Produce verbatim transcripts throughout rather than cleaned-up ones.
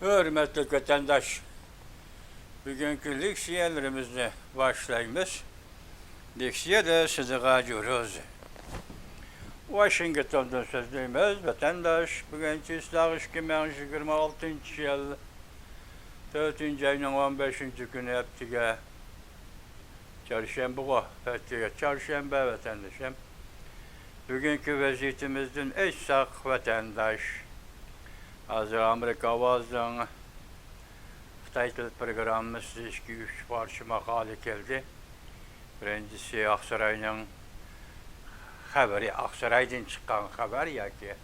ھۆرمەتلىك ۋەتەنداش، بۈگۈنكى لېكسىيەلىرىمىزنى باشلايمىز. لېكسىيەدە سىدىقا جۇرۇز. ۋاشىنگتوندىن سۆزلەيمىز، ۋەتەنداش. بۈگۈن چىسلاغ ئىككى مىڭ يىگىرمە ئالتىنچى يىل، تۆتىنچى ئاينىڭ ئون بەشىنچى كۈنى، ھەپتىگە چارشەنبىغۇ، ئەتىگە چارشەنبە، ۋەتەندىشىم. بۈگۈنكى ۋەزىيىتىمىزدىن ئېيتساق، ۋەتەنداش، ھازىر ئامېرىكا ئاۋازىنىڭ خىتاي تىل پروگراممىسىدا ئىككى، ئۈچ پارچە ماقالە كەلدى. بىرىنچىسى ئاقساراينىڭ خەۋىرى، ئاقسارايدىن چىققان خەۋەر ياكى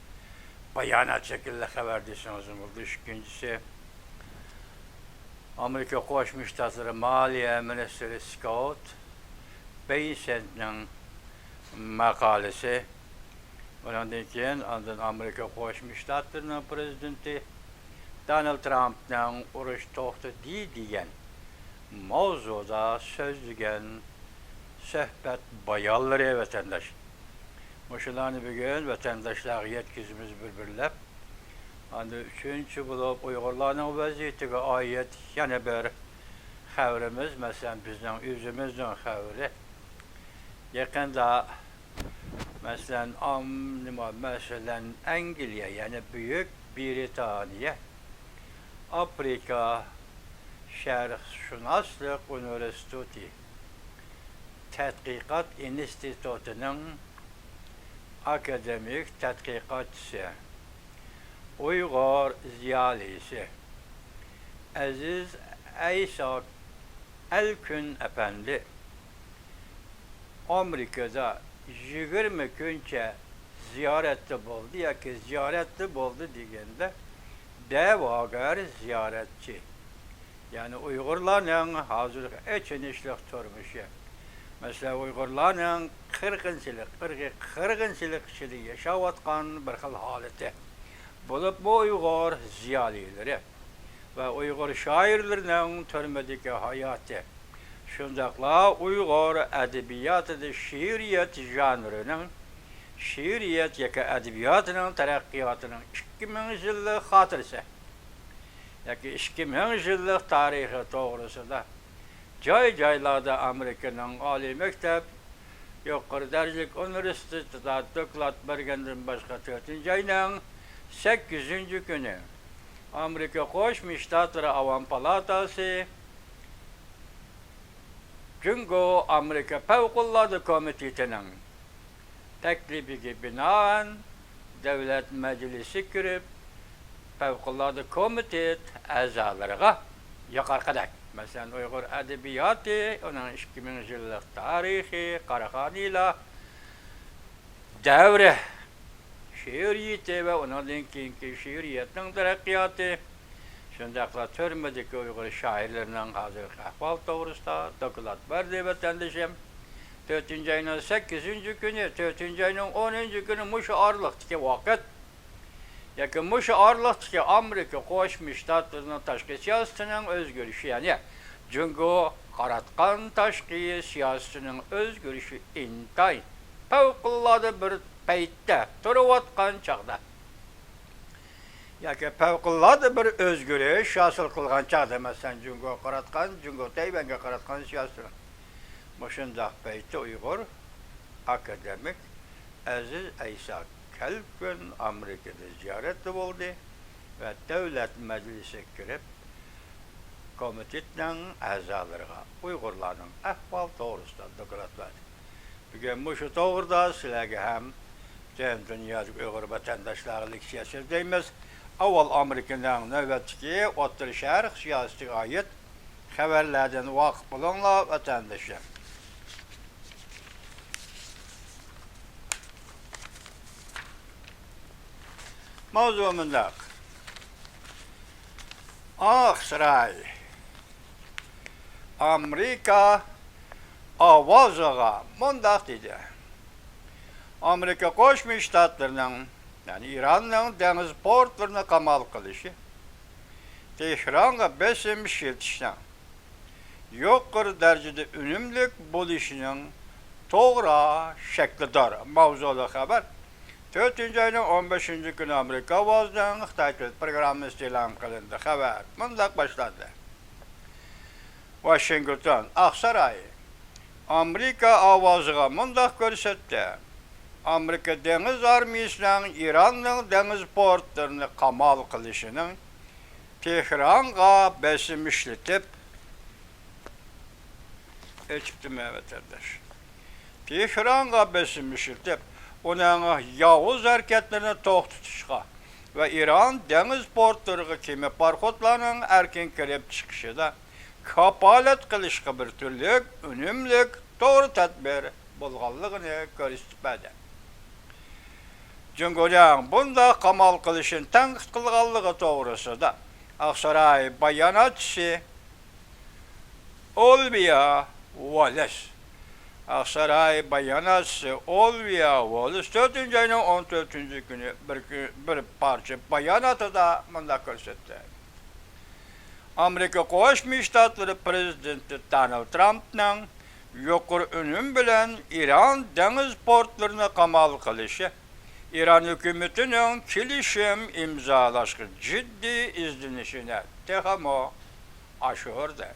بايانات شەكلىدە خەۋەر دېسىڭىزمۇ بولىدۇ. ئىككىنچىسى، ئامېرىكا قوشما شتاتلىرى مالىيە مىنىستىرى سكوت بېيسېنتنىڭ ماقالىسى. ئۇنىڭدىن كېيىن ئاندىن ئامېرىكا قوشما شتاتلىرىنىڭ پرېزىدېنتى دونالد ترامپنىڭ «ئۇرۇش توختىدى» دېگەن ماۋزۇدا سۆزلىگەن سۆھبەت بايانلىرى، ۋەتەنداش. مۇشۇلارنى بۈگۈن ۋەتەنداشلارغا يەتكۈزىمىز بىر-بىرلەپ. ئاندىن ئۈچىنچى بولۇپ، ئۇيغۇرلارنىڭ ۋەزىيىتىگە ئائىت يەنە بىر خەۋىرىمىز، مەسىلەن، بىزنىڭ ئۆزىمىزنىڭ خەۋىرى. يېقىندا، مەسىلەن، ئام-، نېمە، مەسىلەن، ئەنگلىيە، يەنى بۈيۈك بىرىتانىيە ئافرىكا شەرقشۇناسلىق ئۇنىۋېرسىتېتى تەتقىقات ئىنستىتۇتىنىڭ ئاكادېمىك تەتقىقاتچىسى، ئۇيغۇر زىيالىيسى ئەزىز ئەيسا ئەلكۈن ئەپەندى ئامېرىكىدا يىگىرمە كۈنچە زىيارەتتە بولدى ياكى زىيارەتتە بولدى دېگەندە، دەۋاگەر زىيارەتچى، يەنى ئۇيغۇرلارنىڭ ھازىرقى ئېچىنىشلىق تۇرمۇشى، مەسىلەن، ئۇيغۇرلارنىڭ قىرغىنچىلىق، ئىرقىي قىرغىنچىلىق ئىچىدە ياشاۋاتقان بىر خىل ھالىتى، بولۇپمۇ ئۇيغۇر زىيالىيلىرى ۋە ئۇيغۇر شائىرلىرىنىڭ تۈرمىدىكى ھاياتى، شۇنداقلا ئۇيغۇر ئەدەبىياتىدا شېئىرىيەت ژانىرىنىڭ، شېئىرىيەت ياكى ئەدەبىياتىنىڭ تەرەققىياتىنىڭ ئىككى مىڭ يىللىق خاتىرىسى ياكى ئىككى مىڭ يىللىق تارىخى توغرىسىدا جاي-جايلاردا ئامېرىكىنىڭ ئالىي مەكتەپ، يۇقىرى دەرىجىلىك ئۇنىۋېرسىتېتىدا دوكلات بەرگەندىن باشقا، تۆتىنچى ئاينىڭ سەككىزىنچى كۈنى ئامېرىكا قوشما شتاتلىرى ئاۋام پالاتاسى جۇڭگو ئامېرىكا پەۋقۇلئاددە كومىتېتىنىڭ تەكلىپىگە بىنائەن، دۆلەت مەجلىسى كىرىپ، پەۋقۇلئاددە كومىتېت ئەزالىرىغا يۇقىرىقىدەك، مەسىلەن، ئۇيغۇر ئەدەبىياتى، ئۇنىڭ ئىككى مىڭ يىللىق تارىخى، قاراخانىيلار دەۋرى شېئىرىيىتى ۋە ئۇنىڭدىن كېيىنكى شېئىرىيەتنىڭ تەرەققىياتى، شۇنداقلا تۈرمىدىكى ئۇيغۇر شائىرلىرىنىڭ ھازىرقى ئەھۋالى توغرىسىدا دوكلات بەردى، ۋەتەندىشىم. تۆتىنچى ئاينىڭ سەككىزىنچى كۈنى، تۆتىنچى ئاينىڭ ئونىنچى كۈنى مۇشۇ ئارىلىقتىكى ۋاقىت ياكى مۇشۇ ئارىلىقتىكى ئامېرىكا قوشما شتاتلىرىنىڭ تاشقى سىياسىتىنىڭ ئۆزگىرىشى، يەنى جۇڭگو قاراتقان تاشقى سىياسىتىنىڭ ئۆزگىرىشى ئىنتايىن پەۋقۇلئاددە بىر پەيتتە تۇرۇۋاتقان چاغدا، ياكى پەۋقۇلئاددە بىر ئۆزگىرىش ھاسىل قىلغان چاغدا، مەسىلەن، جۇڭگوغا قاراتقان، جۇڭگو تەيۋەنگە قاراتقان سىياسىتىنىڭ مۇشۇنداق پەيتتە ئۇيغۇر ئاكادېمىك ئەزىز ئەيسا كەلكۈن ئامېرىكىدا زىيارەتتە بولدى ۋە دۆلەت مەجلىسىگە كىرىپ، كومىتېتنىڭ ئەزالىرىغا ئۇيغۇرلارنىڭ ئەھۋالى توغرىسىدا دوكلات بەردى. بۈگۈن مۇشۇ توغرىدا سىلەرگە ھەم پۈتۈن دۇنيادىكى ئۇيغۇر ۋەتەنداشلارغا لېكسىيە سۆزلەيمىز. ئاۋۋال ئامېرىكىنىڭ نۆۋەتتىكى ئوتتۇرا شەرق سىياسىتىگە ئائىت خەۋەرلەردىن ۋاقىپ بولۇڭلار، ۋەتەندىشىم. ماۋزۇ مۇنداق. ئاقساراي ئامېرىكا ئاۋازىغا مۇنداق دېدى: ئامېرىكا قوشما شتاتلىرىنىڭ، يەنى ئىراننىڭ دېڭىز پورتلىرىنى قامال قىلىشى، تېھرانغا بېسىم ئىشلىتىشنىڭ يۇقىرى دەرىجىدە ئۈنۈملۈك بولۇشىنىڭ توغرا شەكلىدار ماۋزۇلۇق خەۋەر تۆتىنچى ئاينىڭ ئون بەشىنچى كۈنى ئامېرىكا ئاۋازىنىڭ خىتاي تىل پروگراممىسى ئېلان قىلىندى. خەۋەر مۇنداق باشلاندى. ۋاشىنگتون، ئاقساراي ئامېرىكا ئاۋازىغا مۇنداق كۆرسەتتى: ئامېرىكا دېڭىز ئارمىيىسىنىڭ ئىراننىڭ دېڭىز پورتلىرىنى قامال قىلىشىنىڭ تېھرانغا بېسىم ئىشلىتىپ، ئېيتىپتىمەن، ۋەتەنداش. تېھرانغا بېسىم ئىشلىتىپ، ئۇنىڭ ياۋۇز ھەرىكەتلىرىنى توختىتىشقا ۋە ئىران دېڭىز پورتلىرىغا كېمە پاراخوتلارنىڭ ئەركىن كىرىپ چىقىشىدا كاپالەت قىلىشقا بىر تۈرلۈك ئۈنۈملۈك، توغرا تەدبىر بولغانلىقىنى كۆرسىتىپ بەردى. جۇڭگونىڭ بۇنداق قامال قىلىشىنى تەنقىد قىلغانلىقى توغرىسىدا ئاقساراي باياناتچىسى ئولىۋىيە ۋولېس، ئاقساراي باياناتچىسى ئولىۋىيە ۋولېس تۆتىنچى ئاينىڭ ئون تۆتىنچى كۈنى بىر كۈ-، بىر پارچە باياناتىدا مۇنداق كۆرسەتتى: ئامېرىكا قوشما شتاتلىرى پرېزىدېنتى دونالد ترامپنىڭ يۇقىرى ئۈنۈم بىلەن ئىران دېڭىز پورتلىرىنى قامال قىلىشى ئىران ھۆكۈمىتىنىڭ كېلىشىم ئىمزالاشقا جىددىي ئىزدىنىشىنى تېخىمۇ ئاشۇردى.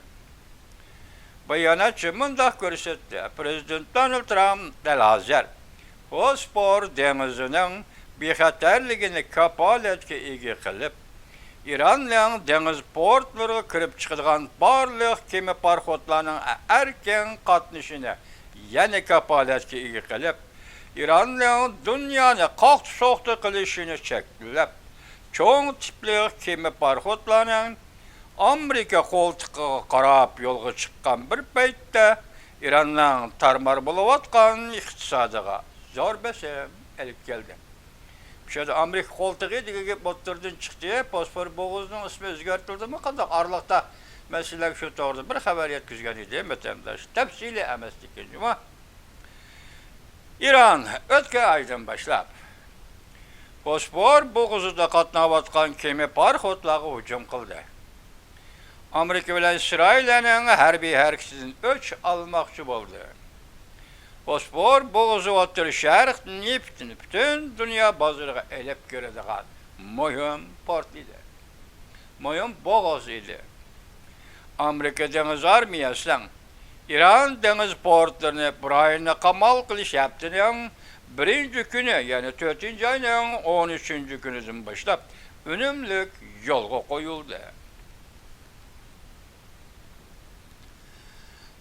باياناتچى مۇنداق كۆرسەتتى: پرېزىدېنت دونالد ترامپ دەل ھازىر بوسپور دېڭىزىنىڭ بىخەتەرلىكىنى كاپالەتكە ئىگە قىلىپ، ئىراننىڭ دېڭىز پورتلىرىغا كىرىپ چىقىدىغان بارلىق كېمە پاراخوتلارنىڭ ئەركىن قاتنىشىنى يەنە كاپالەتكە ئىگە قىلىپ، ئىراننىڭ دۇنيانى قاقتى-سوقتى قىلىشىنى چەكلەپ، چوڭ تىپلىق كېمە پاراخوتلارنىڭ ئامېرىكا قولتۇقىغا قاراپ يولغا چىققان بىر پەيتتە، ئىراننىڭ تارمار بولۇۋاتقان ئىقتىسادىغا زور بېسىم ئېلىپ كەلدى. شۇ يەردە ئامېرىكا قولتۇقى دېگەن گەپ ئوتتۇرىدىن چىقتى. بوسپور بوغۇزىنىڭ ئىسمى ئۆزگەرتىلدىمۇ قانداق؟ ئارىلىقتا مەن سىلەرگە شۇ توغرىدا بىر خەۋەر يەتكۈزگەن ئىدىم، ۋەتەنداش. تەپسىلىي ئەمەس لېكىن جۇمۇ. ئىران ئۆتكەن ئايدىن باشلاپ بوسپور بوغۇزىدا قاتناۋاتقان كېمە پاراخوتلارغا ھۇجۇم قىلدى. ئامېرىكا بىلەن ئىسرائىلىيەنىڭ ھەربىي ھەرىكىتىدىن ئۆچ ئالماقچى بولدى. بوسپور بوغۇزى ئوتتۇرا شەرق نېفىتىنى پۈتۈن دۇنيا بازىرىغا ئېلىپ كىرىدىغان مۇھىم پورت ئىدى. مۇھىم بوغۇز ئىدى. ئامېرىكا دېڭىز ئارمىيەسىنىڭ ئىران دېڭىز پورتلىرىنى، بۇ رايوننى قامال قىلىش ھەپتىنىڭ بىرىنچى كۈنى، يەنى تۆتىنچى ئاينىڭ ئون ئۈچىنچى كۈنىدىن باشلاپ ئۈنۈملۈك يولغا قويۇلدى.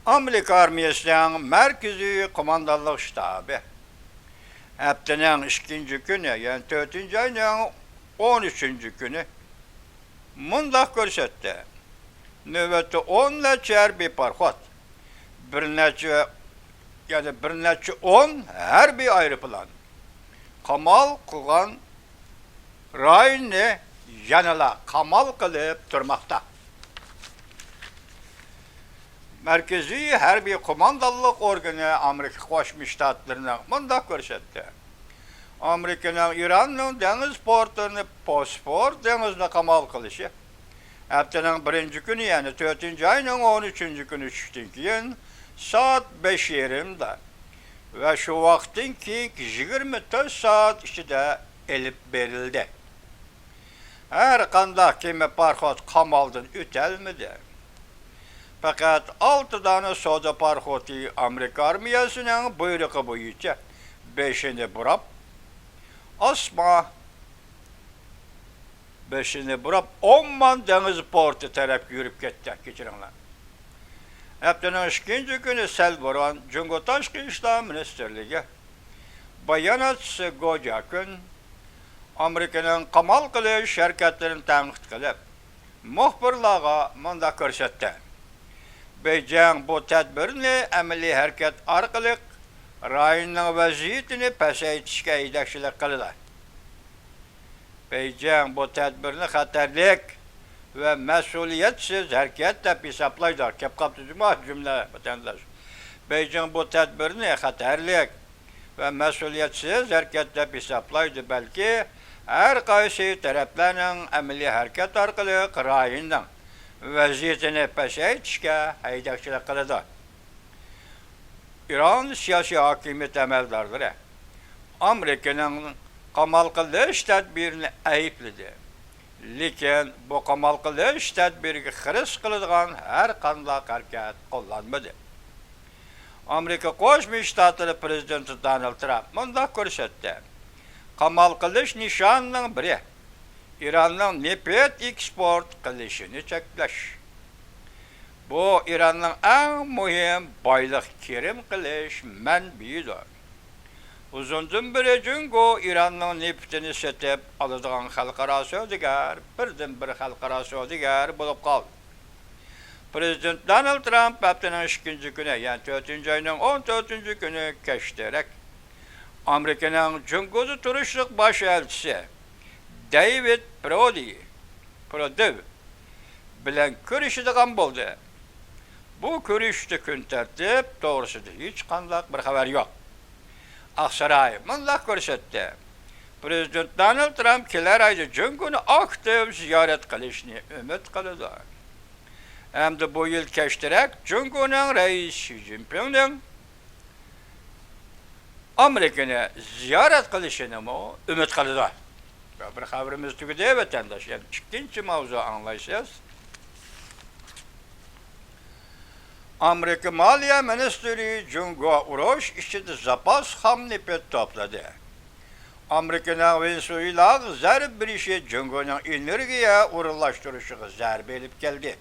ئامېرىكا ئارمىيەسىنىڭ مەركىزىي قوماندانلىق شتابى ھەپتىنىڭ ئىككىنچى كۈنى، يەنى تۆتىنچى ئاينىڭ ئون ئۈچىنچى كۈنى مۇنداق كۆرسەتتى: نۆۋەتتە ئون نەچچە ھەربىي پاراخوت، بىر نەچچە، يەنى بىر نەچچە ئون ھەربىي ئايروپىلان قامال قىلغان رايوننى يەنىلا قامال قىلىپ تۇرماقتا. مەركىزىي ھەربىي قوماندانلىق ئورگىنى ئامېرىكا قوشما شتاتلىرىنىڭ مۇنداق كۆرسەتتى: ئامېرىكىنىڭ ئىراننىڭ دېڭىز پورتلىرىنى، بوسفور دېڭىزىنى قامال قىلىشى ھەپتىنىڭ بىرىنچى كۈنى، يەنى تۆتىنچى ئاينىڭ ئون ئۈچىنچى كۈنى چۈشتىن كېيىن سائەت بەش يېرىمدا ۋە شۇ ۋاقىتتىن كېيىنكى يىگىرمە تۆت سائەت ئىچىدە ئېلىپ بېرىلدى. ھەر قانداق كېمە پاراخوت قامالدىن ئۆتەلمىدى. پەقەت ئالتە دانە سودا پاراخوتى ئامېرىكا ئارمىيەسىنىڭ بۇيرۇقى بويىچە بېشىنى بۇراپ، ئاسما بېشىنى بۇراپ، ئوممان دېڭىز پورتى تەرەپكە يۈرۈپ كەتتى. كەچۈرۈڭلار. ھەپتىنىڭ ئىككىنچى كۈنى سەل بۇرۇن جۇڭگو تاشقى ئىشلار مىنىستىرلىكى باياناتچىسى گو جياكۈن ئامېرىكىنىڭ قامال قىلىش ھەرىكەتلىرىنى تەنقىد قىلىپ، مۇخبىرلارغا مۇنداق كۆرسەتتى: بېيجىڭ بۇ تەدبىرنى ئەمەلىي ھەرىكەت ئارقىلىق رايوننىڭ ۋەزىيىتىنى پەسەيتىشكە ھەيدەكچىلىك قىلىدۇ. بېيجىڭ بۇ تەدبىرنى خەتەرلىك ۋە مەسئۇلىيەتسىز ھەرىكەت دەپ ھېسابلايدۇ. كەپ قاپتۇ جۇمۇ جۈملە، ۋەتەنداش. بېيجىڭ بۇ تەدبىرنى خەتەرلىك ۋە مەسئۇلىيەتسىز ھەرىكەت دەپ ھېسابلايدۇ، بەلكى ھەر قايسى تەرەپلەرنىڭ ئەمەلىي ھەرىكەت ئارقىلىق رايوننىڭ ۋەزىيىتىنى پەسەيتىشكە ھەيدەكچىلىك قىلىدۇ. ئىران سىياسىي ھاكىمىيەت ئەمەلدارلىرى ئامېرىكىنىڭ قامال قىلىش تەدبىرىنى ئەيىبلىدى. لېكىن بۇ قامال قىلىش تەدبىرىگە خىرىس قىلىدىغان ھەر قانداق ھەرىكەت قوللانمىدى. ئامېرىكا قوشما شتاتلىرى پرېزىدېنتى دونالد ترامپ مۇنداق كۆرسەتتى: قامال قىلىش نىشانىنىڭ بىرى، ئىراننىڭ نېفىت ئېكسپورت قىلىشىنى چەكلەش. بۇ ئىراننىڭ ئەڭ مۇھىم بايلىق كىرىم قىلىش مەنبىيىدۇر. ئۇزۇندىن بېرى جۇڭگو ئىراننىڭ نېفىتىنى سېتىپ ئالىدىغان خەلقئارا سودىگەر، بىردىنبىر خەلقئارا سودىگەر بولۇپ قالدى. پرېزىدېنت دونالد ترامپ ھەپتىنىڭ ئىككىنچى كۈنى، يەنى تۆتىنچى ئاينىڭ ئون تۆتىنچى كۈنى كەچتىرەك، ئامېرىكىنىڭ جۇڭگودا تۇرۇشلۇق باش ئەلچىسى دېۋىد پرودى، پرودېۋ بىلەن كۆرۈشىدىغان بولدى. بۇ كۆرۈشۈشتە كۈن تەرتىپ توغرىسىدا ھېچقانداق بىر خەۋەر يوق. ئاقساراي مۇنداق كۆرسەتتى: پرېزىدېنت دونالد ترامپ كېلەر ئايدا جۇڭگونى ئاكتىپ زىيارەت قىلىشنى ئۈمىد قىلىدۇ ھەمدە بۇ يىل كەچتىرەك جۇڭگونىڭ رەئىسى شى جىنپىڭنىڭ ئامېرىكىنى زىيارەت قىلىشىنىمۇ ئۈمىد قىلىدۇ. بىر خەۋىرىمىز تۈگىدى، ۋەتەنداش. يەنە ئىككىنچى ماۋزۇ ئاڭلايسىز. ئامېرىكا مالىيە مىنىستىرى جۇڭگو ئۇرۇش ئىچىدە زاپاس خام نېفىت توپلىدى. ئامېرىكىنىڭ ۋېنېسۇېلاغا زەربە بېرىشى جۇڭگونىڭ ئېنېرگىيە ئورۇنلاشتۇرۇشىغا زەربە ئېلىپ كەلدى.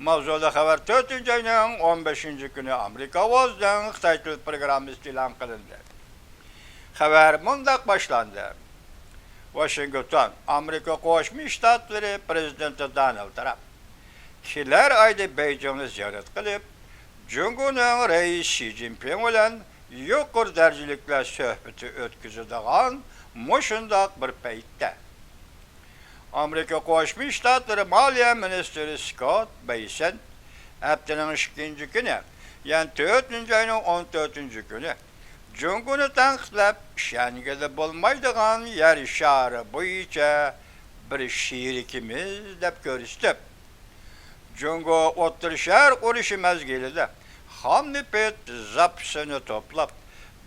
ماۋزۇلۇق خەۋەر تۆتىنچى ئاينىڭ ئون بەشىنچى كۈنى ئامېرىكا ئاۋازىنىڭ خىتاي تىل پروگراممىسىدا ئېلان قىلىندى. خەۋەر مۇنداق باشلاندى: ۋاشىنگتون، ئامېرىكا قوشما شتاتلىرى پرېزىدېنتى دونالد ترامپ كېلەر ئايدا بېيجىڭنى زىيارەت قىلىپ، جۇڭگونىڭ رەئىسى شى جىنپىڭ بىلەن يۇقىرى دەرىجىلىكلەر سۆھبىتى ئۆتكۈزىدىغان مۇشۇنداق بىر پەيتتە، ئامېرىكا قوشما شتاتلىرى مالىيە مىنىستىرى سكوت بېيسېنت ھەپتىنىڭ ئىككىنچى كۈنى، يەنى تۆتىنچى ئاينىڭ ئون تۆتىنچى كۈنى جۇڭگونى تەنقىدلەپ، ئىشەنگىلى بولمايدىغان يەر شارى بويىچە بىر شېرىكىمىز دەپ كۆرسىتىپ، جۇڭگو ئوتتۇرا شەرق ئۇرۇشى مەزگىلىدە خام نېفىت زاپىسىنى توپلاپ،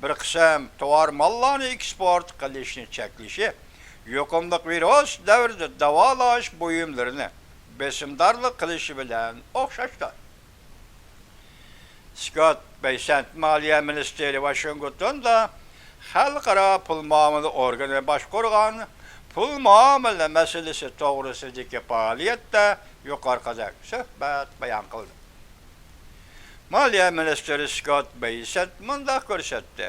بىر قىسىم تاۋار ماللارنى ئېكسپورت قىلىشنى چەكلىشى يۇقۇملۇق ۋىرۇس دەۋرىدە داۋالاش بۇيۇملىرىنى بېسىمدارلىق قىلىشى بىلەن ئوخشاشتۇر. سكوت بېيسېنت مالىيە مىنىستىرى ۋاشىنگتوندا خەلقئارا پۇل مۇئامىلە ئورگىنى باشقۇرغان پۇل مۇئامىلە مەسىلىسى توغرىسىدىكى پائالىيەتتە يۇقىرىقىدەك سۆھبەت بايان قىلدى. مالىيە مىنىستىرى سكوت بېيسېنت مۇنداق كۆرسەتتى: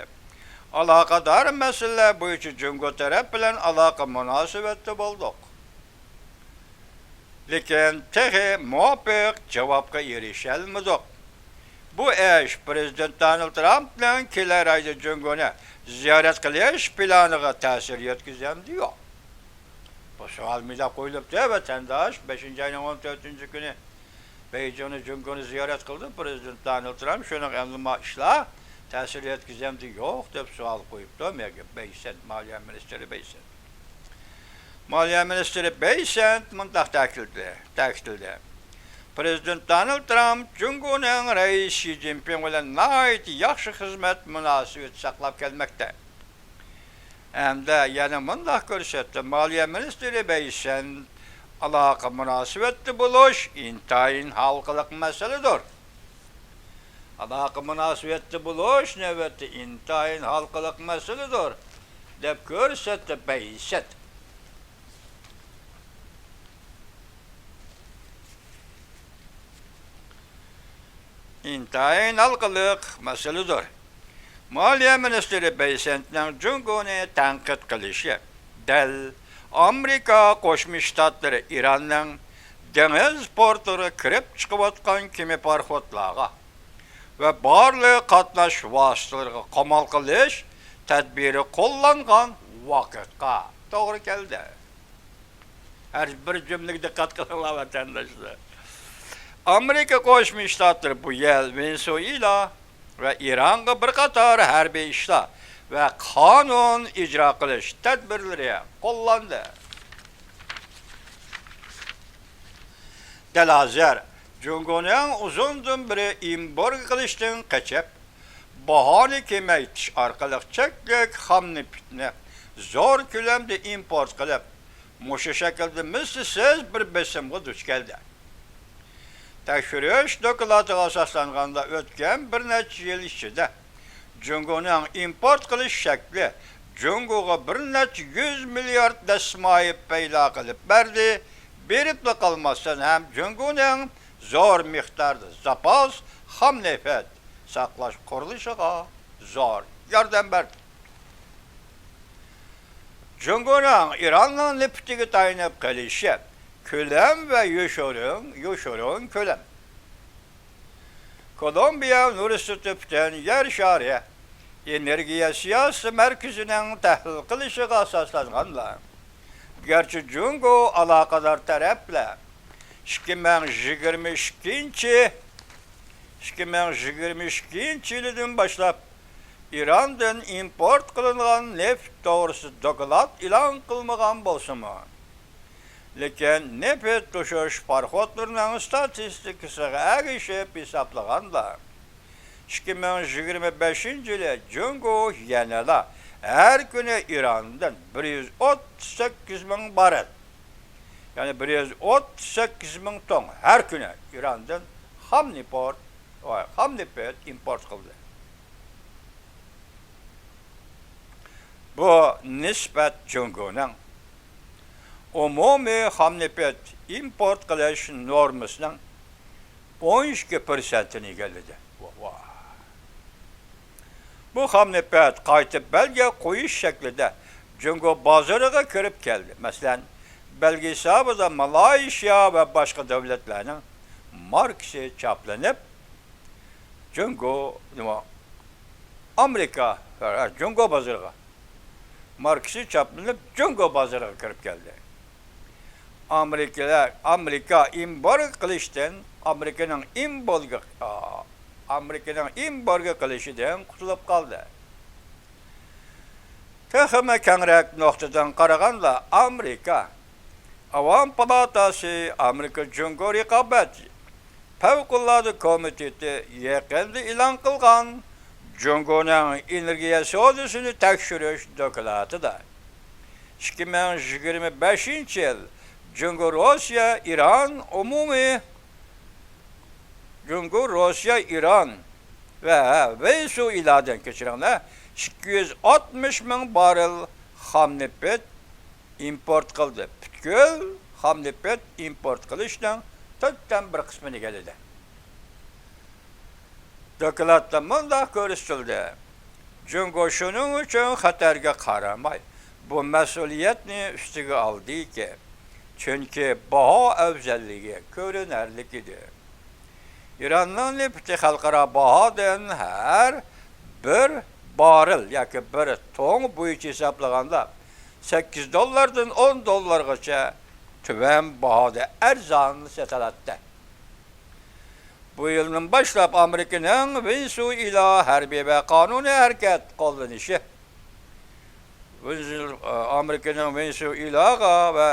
ئالاقىدار مەسىلىلەر بويىچە جۇڭگو تەرەپ بىلەن ئالاقە مۇناسىۋەتتە بولدۇق. لېكىن تېخى مۇۋاپىق جاۋابقا ئېرىشەلمىدۇق. بۇ ئىش پرېزىدېنت دونالد ترامپنىڭ كېلەر ئايدا جۇڭگونى زىيارەت قىلىش پىلانىغا تەسىر يەتكۈزەمدۇ يوق؟ بۇ سوئال مۇنداق قويۇلۇپتۇ، ۋەتەنداش. بەشىنچى ئاينىڭ ئون تۆتىنچى كۈنى بېيجىڭدا جۇڭگونى زىيارەت قىلدى پرېزىدېنت دونالد ترامپ. شۇنىڭ ئەمدى ما ئىشلار تەسىر يەتكۈزەمدۇ يوق دەپ سوئال قويۇپتۇ مېگە بېيسېنت، مالىيە مىنىستىرى بېيسېنت. مالىيە مىنىستىرى بېيسېنت مۇنداق تەكىتلىدى، تەكىتلىدى: پرېزىدېنت دونالد ترامپ جۇڭگونىڭ رەئىسى شى جىنپىڭ بىلەن ناھايىتى ياخشى خىزمەت مۇناسىۋىتى ساقلاپ كەلمەكتە. ھەمدە يەنە مۇنداق كۆرسەتتى: مالىيە مىنىستىرى بېيسېنت، ئالاقە مۇناسىۋەتتە بولۇش ئىنتايىن ھالقىلىق مەسىلىدۇر. ئالاقە مۇناسىۋەتتە بولۇش نۆۋەتتە ئىنتايىن ھالقىلىق مەسىلىدۇر، دەپ كۆرسەتتى بېيسېنت. ئىنتايىن ھالقىلىق مەسىلىدۇر. مالىيە مىنىستىرى بېيسېنتنىڭ جۇڭگونى تەنقىد قىلىشى دەل ئامېرىكا قوشما شتاتلىرى ئىراننىڭ دېڭىز پورتىغا كىرىپ چىقىۋاتقان كېمە پاراخوتلارغا ۋە بارلىق قاتناش ۋاسىتىلىرىغا قامال قىلىش تەدبىرى قوللانغان ۋاقىتقا توغرا كەلدى. ھەر بىر جۈملىگە دىققەت قىلىڭلار، ۋەتەنداشلار. ئامېرىكا قوشما شتاتلىرى بۇ يىل ۋېنېسۇېلا ۋە ئىرانغا بىر قاتار ھەربىي ئىشلار ۋە قانۇن ئىجرا قىلىش تەدبىرلىرى قوللاندى. دەل ھازىر جۇڭگونىڭ ئۇزۇندىن بېرى ئېمبارگو قىلىشتىن قېچىپ، باھانى كېمەيتىش ئارقىلىق چەكلىك خام نېفىتنى زور كۆلەمدە ئىمپورت قىلىپ، مۇشۇ شەكىلدە مىسلىسىز بىر بېسىمغا دۇچ كەلدى. تەكشۈرۈش دوكلاتىغا ئاساسلانغاندا، ئۆتكەن بىر نەچچە يىل ئىچىدە جۇڭگونىڭ ئىمپورت قىلىش شەكلى جۇڭگوغا بىر نەچچە يۈز مىليارد دەسمايە پەيدا قىلىپ بەردى، بېرىپلا قالماستىن ھەم جۇڭگونىڭ زور مىقداردا زاپاس خام نېفىت ساقلاش قۇرۇلۇشىغا زور ياردەم بەردى. جۇڭگونىڭ ئىراننىڭ نېفىتىگە تايىنىپ قېلىشى كۆلەم ۋە يوشۇرۇن، يوشۇرۇن كۆلەم. كولومبىيە ئۇنىۋېرسىتېتى پۈتۈن يەر شارى ئېنېرگىيە سىياسىي مەركىزىنىڭ تەھلىل قىلىشىغا ئاساسلانغاندا، گەرچە جۇڭگو ئالاقىدار تەرەپلەر ئىككى مىڭ يىگىرمە ئىككىنچى، ئىككى مىڭ يىگىرمە ئىككىنچى يىلىدىن باشلاپ ئىراندىن ئىمپورت قىلىنغان نېفىت توغرىسىدا دوكلات ئېلان قىلمىغان بولسىمۇ، لېكىن نېفىت توشۇش پاراخوتلىرىنىڭ ستاتىستىكىسىغا ئەگىشىپ ھېسابلىغاندا، ئىككى مىڭ يىگىرمە بەشىنچى يىلى جۇڭگو يەنىلا ھەر كۈنى ئىراندىن بىر يۈز ئوتتۇز سەككىز مىڭ باررېل، يەنى بىر يۈز ئوتتۇز سەككىز مىڭ توننا ھەر كۈنى ئىراندىن خام نېفىت، خام نېفىت ئىمپورت قىلدى. بۇ نىسبەت جۇڭگونىڭ ئومۇمىي خام نېفىت ئىمپورت قىلىش نورمىسىنىڭ ئون ئىككى پىرسەنتىنى ئىگىلىدى. ۋاھ، ۋاھ. بۇ خام نېفىت قايتا بەلگە قويۇش شەكلىدە جۇڭگو بازىرىغا كىرىپ كەلدى. مەسىلەن، بەلگە ھېسابىدا مالايشىيا ۋە باشقا دۆلەتلەرنىڭ ماركىسى چاپلىنىپ، جۇڭگو، نېمە، ئامېرىكا، ھە، جۇڭگو بازىرىغا ماركىسى چاپلىنىپ، جۇڭگو بازىرىغا كىرىپ كەلدى. ئامېرىكىلار، ئامېرىكا ئېمبارگو قىلىشتىن، ئامېرىكىنىڭ ئېمبارگو، ئا، ئامېرىكىنىڭ ئېمبارگو قىلىشىدىن قۇتۇلۇپ قالدى. تېخىمۇ كەڭرەك نۇقتىدىن قارىغاندا، ئامېرىكا ئاۋام پالاتاسى، ئامېرىكا جۇڭگو رىقابەت پەۋقۇلئاددە كومىتېتى يېقىندا ئېلان قىلغان جۇڭگونىڭ ئېنېرگىيە سودىسىنى تەكشۈرۈش دوكلاتىدا، ئىككى مىڭ يىگىرمە بەشىنچى يىل جۇڭگو، روسىيە، ئىران ئومۇمىي، جۇڭگو، روسىيە، ئىران ۋە ۋېنېسۇئېلادىن، كەچۈرۈڭلار، ئىككى يۈز ئاتمىش مىڭ باررېل خام نېفىت ئىمپورت قىلدى. پۈتكۈل خام نېفىت ئىمپورت قىلىشنىڭ تۆتتىن بىر قىسمىنى ئىگىلىدى. دوكلاتتا مۇنداق كۆرسىتىلدى: جۇڭگو شۇنىڭ ئۈچۈن خەتەرگە قارىماي، بۇ مەسئۇلىيەتنى ئۈستىگە ئالدىكى، چۈنكى باھا ئەۋزەللىكى كۆرۈنەرلىك ئىدى. ئىراننىڭ نېفىتى خەلقئارا باھادىن ھەر بىر باررېل ياكى بىر توننا بويىچە ھېسابلىغاندا، سەككىز دوللاردىن ئون دوللارغىچە تۆۋەن باھادا ئەرزان سېتىلاتتى. بۇ يىلدىن باشلاپ ئامېرىكىنىڭ ۋېنېسۇئېلا ھەربىي ۋە قانۇنىي ھەرىكەت قوللىنىشى، ۋېنېسۇ-، ئامېرىكىنىڭ ۋېنېسۇئېلاغا ۋە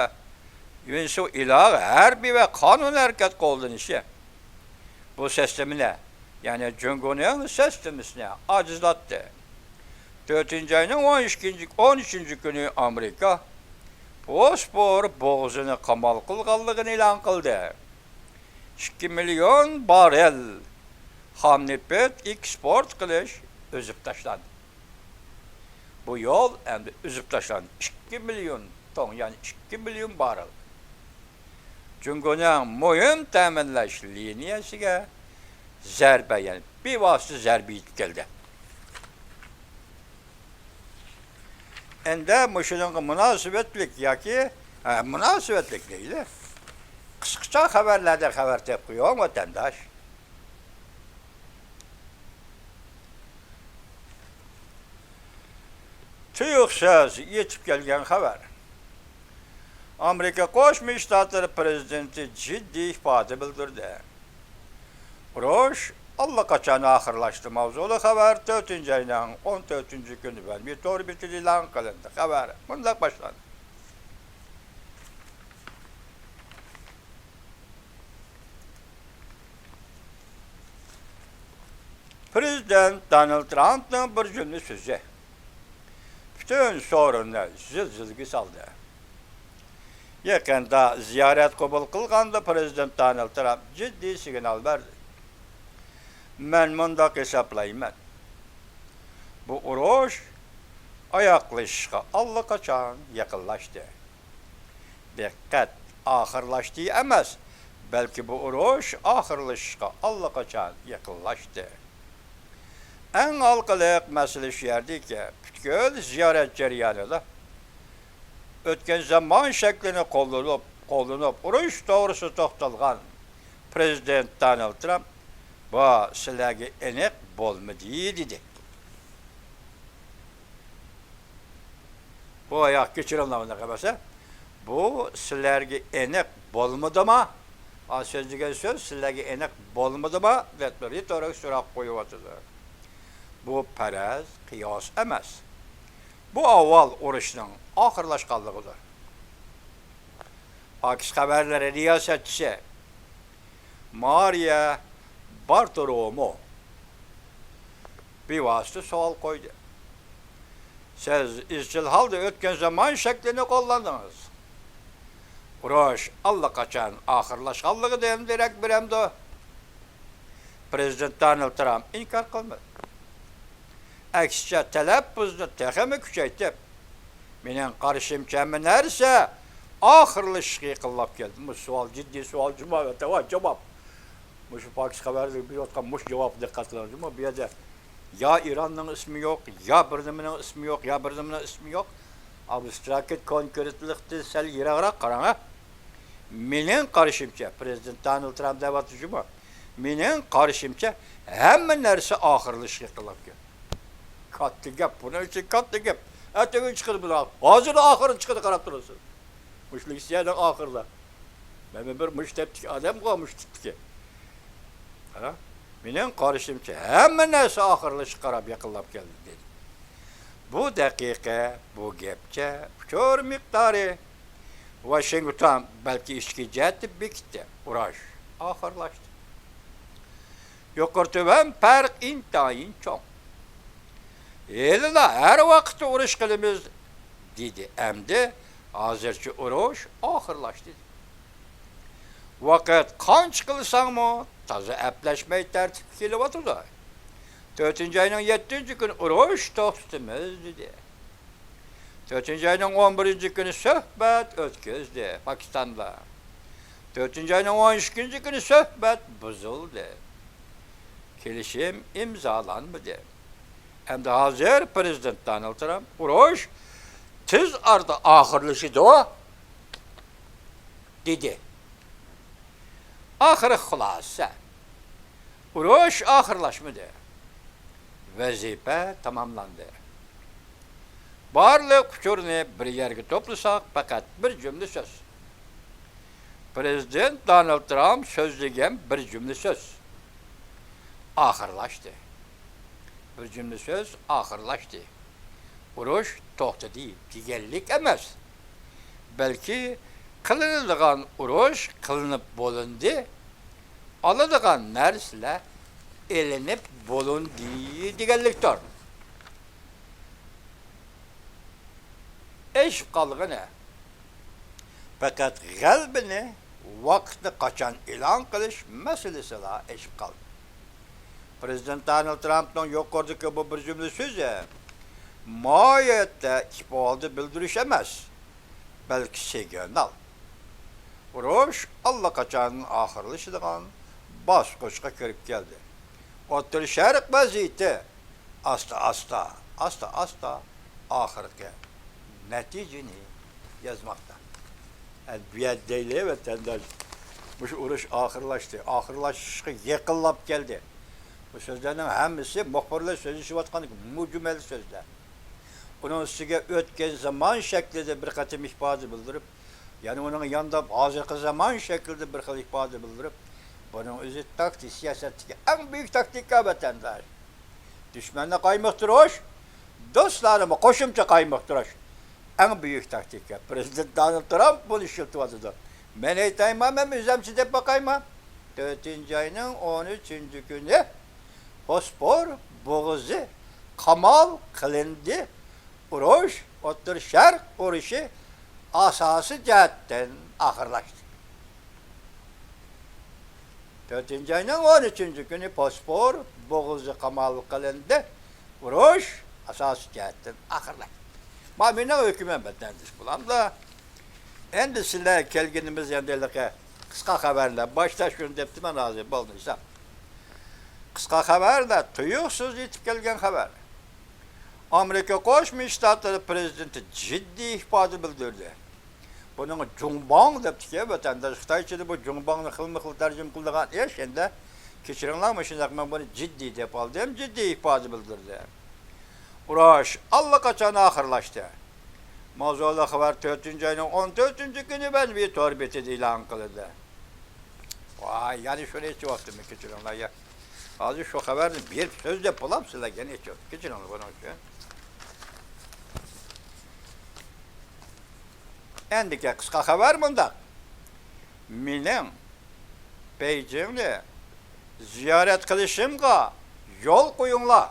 ۋېنېسۇئېلاغا ھەربىي ۋە قانۇنىي ھەرىكەت قوللىنىشى بۇ سىستېمىنى، يەنى جۇڭگونىڭ سىستېمىسىنى ئاجىزلاتتى. تۆتىنچى ئاينىڭ ئون ئىككىنچى، ئون ئۈچىنچى كۈنى ئامېرىكا بوسپور بوغۇزىنى قامال قىلغانلىقىنى ئېلان قىلدى. ئىككى مىليون باررېل خام نېفىت ئېكسپورت قىلىش ئۈزۈپ تاشلاندى. بۇ يول ئەمدى ئۈزۈپ تاشلاندى. ئىككى مىليون توننا، يەنى ئىككى مىليون باررېل. جۇڭگونىڭ مۇھىم تەمىنلەش لىنىيەسىگە زەربە، يەنى بىۋاسىتە زەربە يېتىپ كەلدى. ئەندى مۇشۇنىڭغا مۇناسىۋەتلىك ياكى، ھە، مۇناسىۋەتلىك دەيلى، قىسقىچە خەۋەرلەردىن خەۋەر تېپىپ قويۇڭ، ۋەتەنداش. تۇيۇقسىز يېتىپ كەلگەن خەۋەر. ئامېرىكا قوشما شتاتلىرى پرېزىدېنتى جىددىي ئىپادە بىلدۈردى. ئۇرۇش ئاللىقاچان ئاخىرلاشتى ماۋزۇلۇق خەۋەر تۆتىنچى ئاينىڭ ئون تۆتىنچى كۈنى ۋەنبى تور بېتىدە ئېلان قىلىندى. خەۋەر مۇنداق باشلاندى. پرېزىدېنت دونالد ترامپنىڭ بىر جۈملە سۆزى. پۈتۈن سورۇننى زىلزىلىگە سالدى. يېقىندا زىيارەت قوبۇل قىلغاندا پىرېزىدېنت دونالد ترامپ جىددىي سىگنال بەردى. مەن مۇنداق ھېسابلايمەن، بۇ ئۇرۇش ئاياغلىشىشقا ئاللىقاچان يېقىنلاشتى. دىققەت، ئاخىرلاشتى ئەمەس، بەلكى بۇ ئۇرۇش ئاخىرلىشىشقا ئاللىقاچان يېقىنلاشتى. ئەڭ ھالقىلىق مەسىلە شۇ يەردىكى، پۈتكۈل زىيارەت جەريانىدا ئۆتكەن زامان شەكلىنى قوللىنىپ، قوللىنىپ ئۇرۇش توغرىسىدا توختالغان پىرېزىدېنت دونالد ترامپ، بۇ سىلەرگە ئېنىق بولمىدى، دېدى. بۇ ئاياق كەچۈرۈڭلار، ئۇنداق ئەمەسە، بۇ سىلەرگە ئېنىق بولمىدىما؟ ئا، سۆزلىگەن سۆز سىلەرگە ئېنىق بولمىدىما؟ دەپ رېتورىك سوراق قويۇۋاتىدۇ. بۇ پەرەز، قىياس ئەمەس. بۇ ئاۋۋال ئۇرۇشنىڭ ئاخىرلاشقانلىقىدۇر. پاكىس خەۋەرلىرى رىياسەتچىسى مارىيا بارتولومو بىۋاسىتە سوئال قويدى. سىز ئىزچىل ھالدا ئۆتكەن زامان شەكلىنى قوللاندىڭىز. ئۇرۇش ئاللىقاچان ئاخىرلاشقانلىقىدىن دېرەك بېرەمدۇ؟ پىرېزىدېنت دونالد ترامپ ئىنكار قىلمىدى. ئەكسىچە، تەلەپپۇزنى تېخىمۇ كۈچەيتىپ، مېنىڭ قارىشىمچە، ھەممە نەرسە ئاخىرلىشىشقا يېقىنلاپ كەلدى. بۇ سوئال جىددىي سوئال جۇما، ۋە تاۋا جاۋاب. مۇشۇ پاكىس خەۋەرلىرى بېرىۋاتقان مۇشۇ جاۋابقا دىققەت قىلىڭ جۇما. بۇ يەردە يا ئىراننىڭ ئىسمى يوق، يا بىر نېمىنىڭ ئىسمى يوق، يا بىر نېمىنىڭ ئىسمى يوق. ئابستراكت كونكرېتلىقتىن سەل يىراقراق قاراڭ، ھە. مېنىڭ قارىشىمچە، پىرېزىدېنت دونالد ترامپ دەۋاتىدۇ جۇما. مېنىڭ قارىشىمچە، ھەممە نەرسە ئاخىرلىشىشقا يېقىنلاپ كەلدى. كاتتا گەپ، بۇنىڭ ئۈچۈن كاتتا گەپ. ئەتىگۈن چىقىدۇ بۇلار. ھازىر ئاخىرى چىقىدۇ، قاراپ تۇرىسىز. مۇشۇ لېكسىيەنىڭ ئاخىرىدا. مەن بىر مۇشۇ تىپتىكى ئادەمغۇ، مۇشۇ تىپتىكى. ھە؟ مېنىڭ قارىشىمچە، ھەممە نەرسە ئاخىرلىشىشقا قاراپ يېقىنلاپ كەلدى، دېدى. بۇ دەقىقە، بۇ گەپچە ئۇچۇر مىقدارى ۋاشىنگتون بەلكى ئىچكى جەھەتتە بېكىتتى. ئۇرۇش ئاخىرلاشتى. يۇقىرى تۆۋەن پەرق ئىنتايىن چوڭ. ھېلىلا ھەر ۋاقىتتا ئۇرۇش قىلىمىز، دېدى. ئەمدى ھازىرچە ئۇرۇش ئاخىرلاشتى. ۋاقىت قانچە قىلساڭمۇ تازا ئەپلەشمەي تەرتىپكە كېلىۋاتىدۇ. تۆتىنچى ئاينىڭ يەتتىنچى كۈنى ئۇرۇش توختىتىمىز، دېدى. تۆتىنچى ئاينىڭ ئون بىرىنچى كۈنى سۆھبەت ئۆتكۈزدى پاكىستاندا. تۆتىنچى ئاينىڭ ئون ئىككىنچى كۈنى سۆھبەت بۇزۇلدى. كېلىشىم ئىمزالانمىدى. ئەمدى ھازىر پىرېزىدېنت دونالد ترامپ ئۇرۇش تېز ئارىدا ئاخىرلىشىدۇ، دېدى. ئاخىرى خۇلاسە، ئۇرۇش ئاخىرلاشمىدى. ۋەزىپە تاماملاندى. بارلىق ئۇچۇرنى بىر يەرگە توپلىساق، پەقەت بىر جۈملە سۆز. پىرېزىدېنت دونالد ترامپ سۆزلىگەن بىر جۈملە سۆز. ئاخىرلاشتى. بىر جۈملە سۆز ئاخىرلاشتى. ئۇرۇش توختىدى دېگەنلىك ئەمەس. بەلكى قىلىنىدىغان ئۇرۇش قىلىنىپ بولۇندى، ئالىدىغان نەرسىلەر ئېلىنىپ بولۇندى دېگەنلىكتۇر. ئېشىپ قالغىنى پەقەت غەلىبىنى، ۋاقىتنى قاچان ئېلان قىلىش مەسىلىسىلا ئېشىپ قالدى. پىرېزىدېنت دونالد ترامپنىڭ يۇقىرىدىكى بۇ بىر جۈملە سۆزى ماھىيەتتە ئىپادە بىلدۈرۈش ئەمەس، بەلكى سىگنال. ئۇرۇش ئاللىقاچان ئاخىرلىشىدىغان باسقۇچقا كىرىپ كەلدى. ئوتتۇرا شەرق ۋەزىيىتى ئاستا-ئاستا، ئاستا-ئاستا ئاخىرقى نەتىجىنى يازماقتا. ئەمدى بۇ يەردە دەيلى، ۋەتەنداش، مۇشۇ ئۇرۇش ئاخىرلاشتى، ئاخىرلاشىشقا يېقىنلاپ كەلدى. بۇ سۆزلەرنىڭ ھەممىسى مۇخبىرلار سۆزلىشىۋاتقان مۇجمەل سۆزلەر. ئۇنىڭ ئۈستىگە ئۆتكەن زامان شەكلىدە بىر قېتىم ئىپادە بىلدۈرۈپ، يەنە ئۇنىڭغا يانداپ ھازىرقى زامان شەكلىدە بىر خىل ئىپادە بىلدۈرۈپ، بۇنىڭ ئۆزى تاكتىك سىياسەتتىكى ئەڭ بۈيۈك تاكتىكا، ۋەتەنداش. دۈشمەننى قايمۇقتۇرۇش، دوستلارنىمۇ قوشۇمچە قايمۇقتۇرۇش. ئەڭ بۈيۈك تاكتىكا. پىرېزىدېنت دونالد ترامپ بۇنى ئىشلىتىۋاتىدۇ. مەن ئېيتايما، مەن ئۆزەمچە دەپ باقايما. تۆتىنچى ئاينىڭ ئون ئۈچىنچى كۈنى بوسپور بوغۇزى قامال قىلىندى. ئۇرۇش، ئوتتۇرا شەرق ئۇرۇشى ئاساسىي جەھەتتىن ئاخىرلاشتى. تۆتىنچى ئاينىڭ ئون ئۈچىنچى كۈنى بوسپور بوغۇزى قامال قىلىندى. ئۇرۇش ئاساسىي جەھەتتىن ئاخىرلاشتى. ما مېنىڭ ھۆكمۈم بەندىسى بولامدا. ئەمدى سىلەر كەلگىنىمىز ئەمدى ھېلىقى قىسقا خەۋەرلەر. باشتا شۇنى دەپتىمەن، ھازىر بولدى ھېساب. قىسقا خەۋەرلەر، تۇيۇقسىز يېتىپ كەلگەن خەۋەر. ئامېرىكا قوشما شتاتلىرى پىرېزىدېنتى جىددىي ئىپادە بىلدۈردى. بۇنىڭغا جۇڭباڭ دەپتىكەن ۋەتەنداش. خىتايچىدا بۇ جۇڭباڭنى خىلمۇ خىل تەرجىمە قىلىدىغان ئىش ئەمدى. كەچۈرۈڭلار، مۇشۇنداق مەن بۇنى جىددىي دەپ ئالدىم، جىددىي ئىپادە بىلدۈردى. ئۇرۇش ئاللىقاچان ئاخىرلاشتى. ماۋزۇلۇق خەۋەر تۆتىنچى ئاينىڭ ئون تۆتىنچى كۈنى مەنبە تور بېتىدە ئېلان قىلىندى. ۋاي، يەنە شۇنى ئېچىۋاتىمەن، كەچۈرۈڭلار يا. ھازىر شۇ خەۋەرنى بېرىپ سۆزلەپ بولامسىلەر، يەنە ئېچىۋاتىمەن، كەچۈرۈڭلار بۇنىڭ ئۈچۈن. ئەندىكى قىسقا خەۋەر مۇنداق. مېنىڭ بېيجىڭنى زىيارەت قىلىشىمغا يول قويۇڭلار.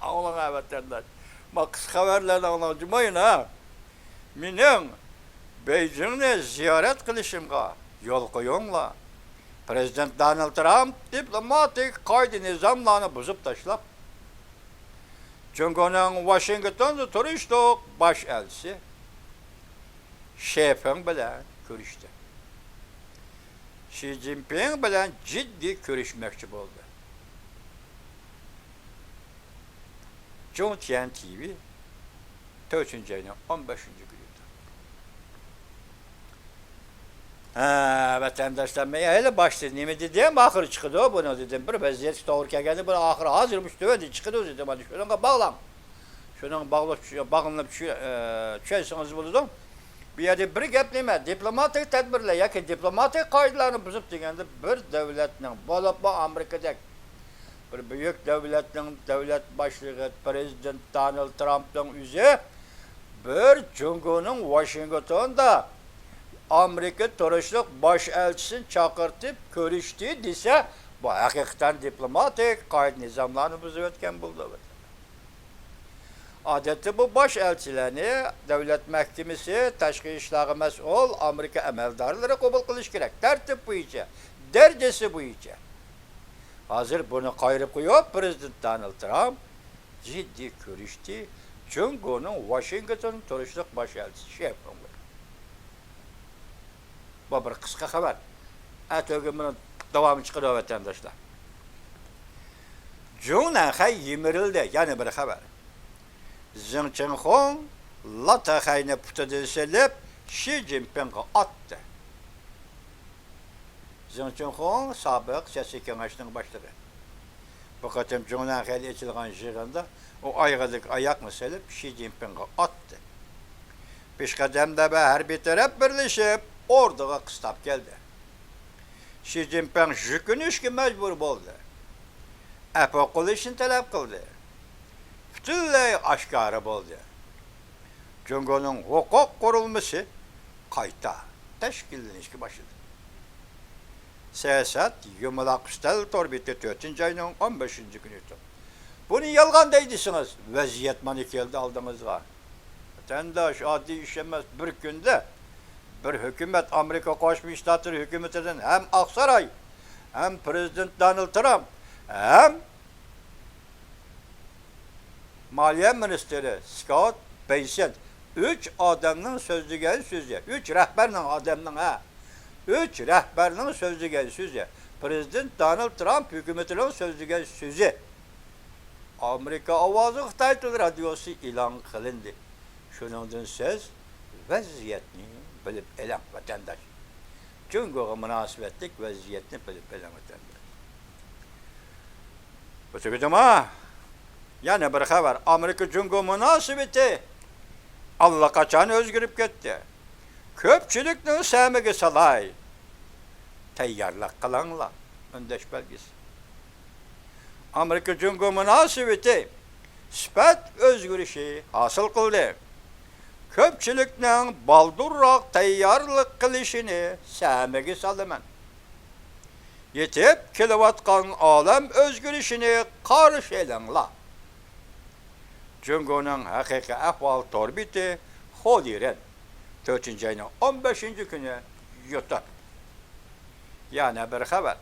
ئاڭلاڭ ۋەتەنداش. ما قىسقا خەۋەرلەرنى ئاڭلاڭ جۇمايىن ھە. مېنىڭ بېيجىڭنى زىيارەت قىلىشىمغا يول قويۇڭلار. پىرېزىدېنت دونالد ترامپ دىپلوماتىك قائىدە نىزاملارنى بۇزۇپ تاشلاپ، جۇڭگونىڭ ۋاشىنگتوندا تۇرۇشلۇق باش ئەلچىسى شې فېڭ بىلەن كۆرۈشتى. شى جىنپىڭ بىلەن جىددىي كۆرۈشمەكچى بولدى. جۇڭتيەن تىۋى، تۆتىنچى ئاينىڭ ئون بەشىنچى كۈنى. ھە، ۋەتەنداشلار، مەن ھېلى باشتا نېمە دېدىم، ئاخىرى چىقىدۇ بۇنىڭ دېدىم. بىر ۋەزىيەتكە توغرا كەلگەندە بۇ ئاخىرى ھازىر مۇشۇ تۆۋەندە چىقىدۇ دېدىم. مانا شۇنىڭغا باغلاڭ. شۇنىڭغا باغلىنىپ چۈش-، باغلىنىپ چۈش-، ئە، چۈشەنسىڭىز بولىدۇ. بۇ يەردە بىر گەپ نېمە؟ دىپلوماتىك تەدبىرلەر ياكى دىپلوماتىك قائىدىلەرنى بۇزۇپ دېگەندە، بىر دۆلەتنىڭ، بولۇپمۇ ئامېرىكىدەك بىر بۈيۈك دۆلەتنىڭ دۆلەت باشلىقى پىرېزىدېنت دونالد ترامپنىڭ ئۆزى بىر جۇڭگونىڭ ۋاشىنگتوندا ئامېرىكا تۇرۇشلۇق باش ئەلچىسىنى چاقىرتىپ كۆرۈشتى دېسە، بۇ ھەقىقەتەن دىپلوماتىك قائىدە نىزاملارنى بۇزۇۋەتكەن بولىدۇ. ئادەتتە بۇ باش ئەلچىلەرنى دۆلەت مەھكىمىسى، تاشقى ئىشلارغا مەسئۇل ئامېرىكا ئەمەلدارلىرى قوبۇل قىلىشى كېرەك، تەرتىپ بويىچە، دەرىجىسى بويىچە. ھازىر بۇنى قايرىپ قويۇپ، پىرېزىدېنت دونالد ترامپ جىددىي كۆرۈشتى جۇڭگونىڭ ۋاشىنگتون تۇرۇشلۇق باش ئەلچىسى شې فېڭ بىلەن. بۇ بىر قىسقا خەۋەر. ئەتىگۈن بۇنىڭ داۋامى چىقىدۇ، ۋەتەنداشلار. جۇڭ نەنخەي يىمىرىلدى، يەنە بىر خەۋەر. زېڭ چىڭخۇڭ لا تېخەينى پۇتىدىن سېلىپ، شى جىنپىڭغا ئاتتى. زېڭ چىڭخۇڭ سابىق سىياسىي كېڭەشنىڭ باشلىقى. بۇ قېتىم جۇڭ نەنخەيدە ئېچىلغان يىغىندا ئۇ ئايىغىدىكى ئاياغنى سېلىپ، شى جىنپىڭغا ئاتتى. پېشقەدەملەر ۋە ھەربىي تەرەپ بىرلىشىپ ئوردىغا قىستاپ كەلدى. شى جىنپىڭ يۈكۈنۈشكە مەجبۇر بولدى. ئەپۇ قىلىشنى تەلەپ قىلدى. پۈتۈنلەي ئاشكارا بولدى. جۇڭگونىڭ ھوقۇق قۇرۇلمىسى قايتا تەشكىللىنىشكە باشلىدى. سىياسەت يۇمىلاق ئۈستەل تور بېتى، تۆتىنچى ئاينىڭ ئون بەشىنچى كۈنى. بۇنى يالغان دەي دېسىڭىز، ۋەزىيەت مانا كەلدى ئالدىڭىزغا. ۋەتەنداش، ئاددىي ئىش ئەمەس، بىر كۈندە بىر ھۆكۈمەت، ئامېرىكا قوشما شتاتلىرى ھۆكۈمىتىدىن ھەم ئاقساراي، ھەم پىرېزىدېنت دونالد ترامپ، ھەم مالىيە مىنىستىرى سكوت بېيسېنت، ئۈچ ئادەمنىڭ سۆزلىگەن سۆزى، ئۈچ رەھبەرنىڭ، ئادەمنىڭ، ھە، ئۈچ رەھبەرنىڭ سۆزلىگەن سۆزى، پىرېزىدېنت دونالد ترامپ ھۆكۈمىتىنىڭ سۆزلىگەن سۆزى ئامېرىكا ئاۋازى خىتاي تىل رادىيوسى ئېلان قىلىندى. شۇنىڭدىن سىز ۋەزىيەتنى بىلىپ ئېلىڭ، ۋەتەنداش. جۇڭگوغا مۇناسىۋەتلىك ۋەزىيەتنى بىلىپ ئېلىڭ، ۋەتەنداش. بۇ تۈگىدىما؟ يەنە بىر خەۋەر. ئامېرىكا جۇڭگو مۇناسىۋىتى ئاللىقاچان ئۆزگىرىپ كەتتى. كۆپچىلىكنىڭ سەمىگە سالاي. تەييارلىق قىلىڭلار. ئۈندەش بەلگىسى. ئامېرىكا جۇڭگو مۇناسىۋىتى سۈپەت ئۆزگىرىشى ھاسىل قىلدى. كۆپچىلىكنىڭ بالدۇرراق تەييارلىق قىلىشىنى سەمىگە سالىمەن. يېتىپ كېلىۋاتقان ئالەم ئۆزگىرىشىنى قارشى ئېلىڭلار. جۇڭگونىڭ ھەقىقىي ئەھۋال تور بېتى، خولىرېن، تۆتىنچى ئاينىڭ ئون بەشىنچى كۈنى، يۇتۇب. يەنە بىر خەۋەر.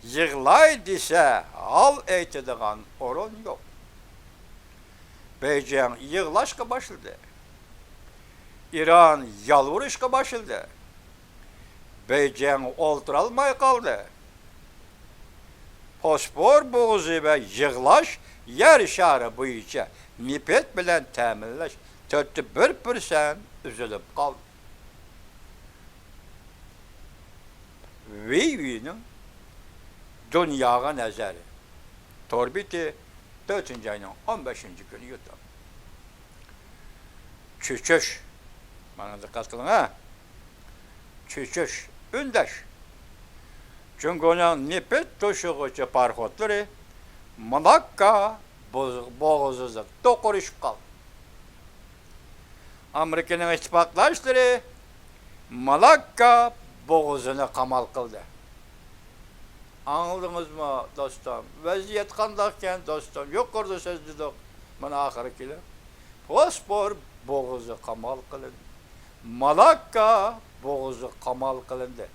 يىغلاي دېسە، ھال ئېيتىدىغان ئورۇن يوق. بېيجىڭ يىغلاشقا باشلىدى. ئىران يالۋۇرۇشقا باشلىدى. بېيجىڭ ئولتۇرالماي قالدى. فوسفور بوغۇزى ۋە يىغلاش يەر شارى بويىچە نېفىت بىلەن تەمىنلەش تۆتتە بىر پىرسەنت ئۈزۈلۈپ قالدى. ۋېيۋېينىڭ دۇنياغا نەزەر تور بېتى، تۆتىنچى ئاينىڭ ئون بەشىنچى كۈنى، يۇتۇب. چۆچۈش. مانا دىققەت قىلىڭ ھە. چۆچۈش، ئۈندەش. جۇڭگونىڭ نېفىت توشۇغۇچى پاراخوتلىرى مالاككا بوز-، بوغۇزىدا توقۇنۇشۇپ قالدى. ئامېرىكىنىڭ ئىتتىپاقداشلىرى مالاككا بوغۇزىنى قامال قىلدى. ئاڭلىدىڭىزمۇ، دوستۇم؟ ۋەزىيەت قانداقكەن، دوستۇم؟ يۇقىرىدا سۆزلىدۇق. مانا ئاخىرى كېلىپ، فوسفور بوغۇزى قامال قىلىندى. مالاككا بوغۇزى قامال قىلىندى.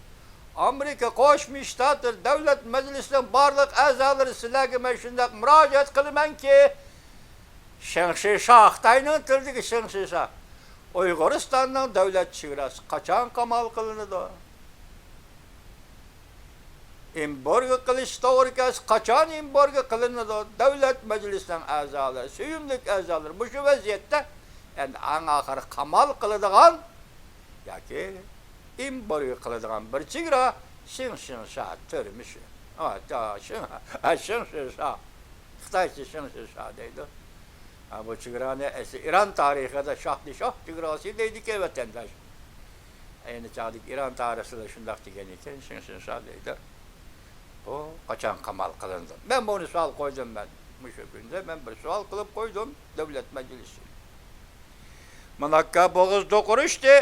ئامېرىكا قوشما شتاتلىرى دۆلەت مەجلىسىنىڭ بارلىق ئەزالىرى، سىلەرگە مەن شۇنداق مۇراجىئەت قىلىمەنكى، شېڭ شىشا، خىتاينىڭ تىلىدىكى شېڭ شىشا، ئۇيغۇرىستاننىڭ دۆلەت چېگراسى قاچان قامال قىلىنىدۇ؟ ئېمبارگو قىلىش توغرا كەلسە، قاچان ئېمبارگو قىلىنىدۇ؟ دۆلەت مەجلىسىنىڭ ئەزالىرى، سۆيۈملۈك ئەزالىرى، مۇشۇ ۋەزىيەتتە ئەمدى ئەڭ ئاخىرى قامال قىلىدىغان ياكى ئېمبارگو قىلىدىغان بىر چېگرا شېڭ شىشا تۈرمىسى. ئا، تا-، شېڭ، ئا، شېڭ شىشا. خىتايچە شېڭ شىشا دەيدۇ. ئا، بۇ چېگرانى ئەسلى ئىران تارىخىدا شاھدىشاھ چېگراسى دەيدىكەن، ۋەتەنداش. ئەينى چاغدىكى ئىران تارىخچىلار شۇنداق دېگەن ئىكەن، شېڭ شىشا دەيدۇ. بۇ قاچان قامال قىلىنىدۇ؟ مەن بۇنى سوئال قويدۇم مەن. مۇشۇ كۈندە مەن بىر سوئال قىلىپ قويدۇم دۆلەت مەجلىسىگە. مالاككا بوغۇزى توقۇنۇشتى.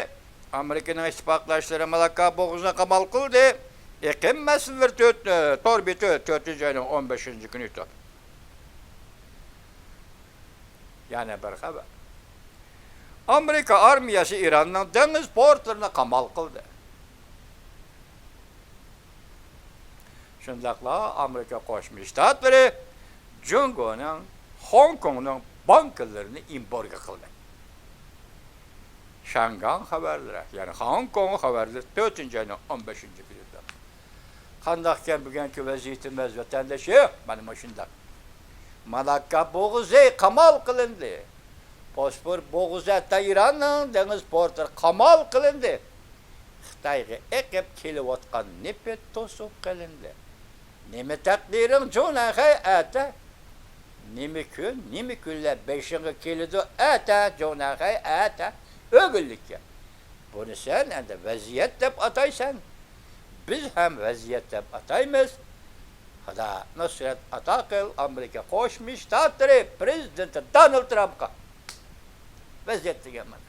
ئامېرىكىنىڭ ئىتتىپاقداشلىرى مالاككا بوغۇزىنى قامال قىلدى. ئېقىم مەسىلىلىرى تۆت، تور بېتى، تۆتىنچى ئاينىڭ ئون بەشىنچى كۈنى، يۇتۇب. يەنە بىر خەۋەر. ئامېرىكا ئارمىيەسى ئىراننىڭ دېڭىز پورتلىرىنى قامال قىلدى. شۇنداقلا ئامېرىكا قوشما شتاتلىرى جۇڭگونىڭ، خوڭكوڭنىڭ بانكىلىرىنى ئېمبارگو قىلدى. شياڭگاڭ خەۋەرلىرى، يەنى خوڭكوڭ خەۋەرلىرى، تۆتىنچى ئاينىڭ ئون بەشىنچى كۈنى. قانداقكەن بۈگۈنكى ۋەزىيىتىمىز، ۋەتەندىشىم؟ مانا مۇشۇنداق. مالاككا بوغۇزى قامال قىلىندى. بوسفور بوغۇزى ھەتتا ئىراننىڭ دېڭىز پورتى قامال قىلىندى. خىتايغا ئېقىپ كېلىۋاتقان نېفىت توسۇپ قېلىندى. نېمە تەقدىرىڭ جۇڭنەنخەي ئەتە؟ نېمە كۈن، نېمە كۈنلەر بېشىڭغا كېلىدۇ ئەتە جۇڭنەنخەي ئەتە؟ ئۆگۈنلۈككە. بۇنى سەن ئەمدى ۋەزىيەت دەپ ئاتايسەن. بىز ھەم ۋەزىيەت دەپ ئاتايمىز. خۇدا نۇسرەت ئاتا قىل ئامېرىكا قوشما شتاتلىرى پىرېزىدېنتى دونالد ترامپقا. ۋەزىيەت دېگەن مانا.